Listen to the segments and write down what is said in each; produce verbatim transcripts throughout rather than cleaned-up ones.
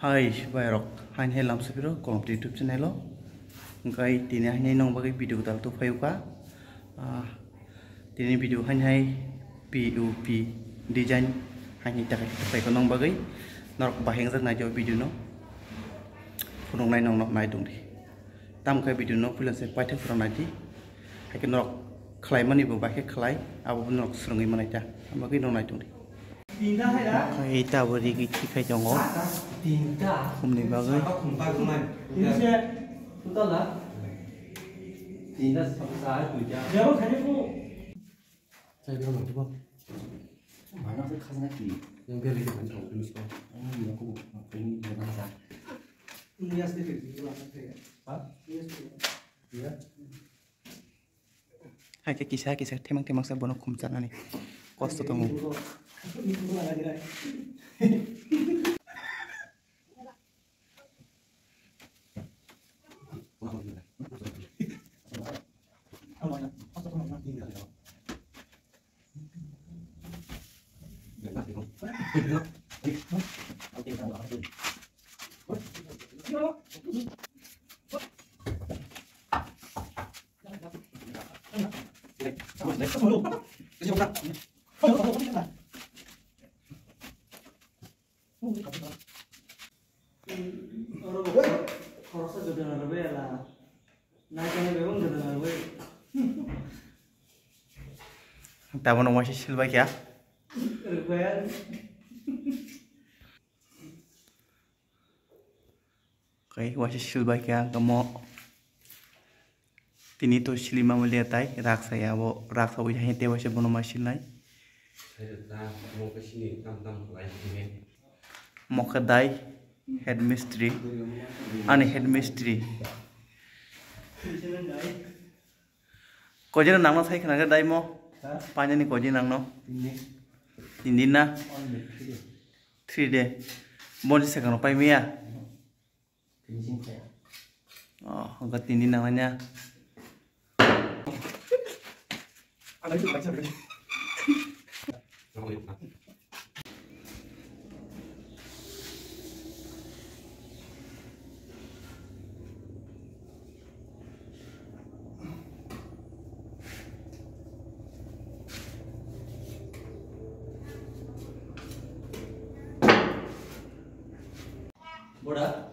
Hai, bai rok, hain hai lamsa piro, Kolom YouTube channel o. Hingkai tini hain hai nong bagwi video dal tu phayu ka. Ah, tini video hain hai P O P design hain hai takai tu phaiko nong bagwi. Norok baheng jak nai jo video no. Phunuk nai nong nok nai tong di. Tam kai video no puila se paithak phura nai di. Hai khe norok khlai mani bo bai khe khlai, abo bo norok swrwngwi manai ta. Amo khe norok nai tong di. Khai ta bo rigi thi khai tongo. Khumni bagwi. Hai khe kisa kisa themang themang sa bono khum chanani kosto tongo. Tabano waisa silbai kha. Kai waisa silbai kha, ang tamo. Tini to silima maliya tai, raksa ya bo, raksa ui hai te waisa bono ma silnai. Mokhe dai, head mistri, ani head mistri. Kojina nangno sai khna khe dai mo? Ha? Painani kojina nangno? Tini. Tini na? Only three day. Three day. Bonsi sekarang pai mia? Finishing kaya. Oh, hingke tini nangmanya. Boda.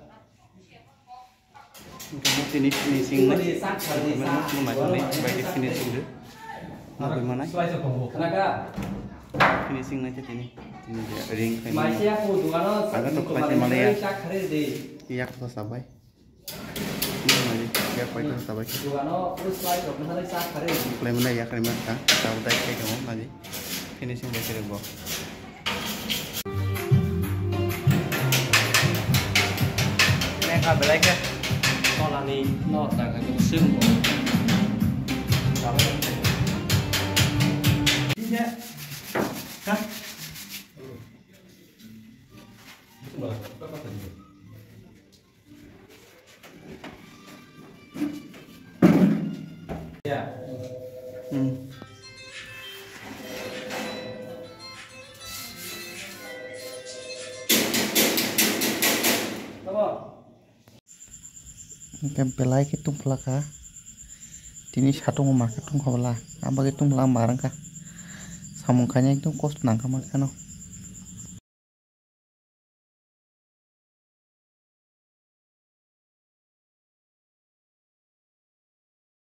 Tini finishing nai. Mano, mano, mano, baik finishing deh. Apa mana? Finishing nai tini. Tini dia ring kai mana? Agak tok pasti mana ya? Iya, aku sabai. Ini mana? Ya, koi tu sabai. Play mana ya, kena mana? Tahu dah kayak kamu mana? Finishing bai khe bo. Mekha belai khe tolani nor jaga ni swng bo. Hmm. Hingke belai khe tongphlakha. Tini satung ma khe tongkha bwla. Abagwi tongphlak ma rwngkha. Samung khaina ekdom kosto nangkha ma kheno.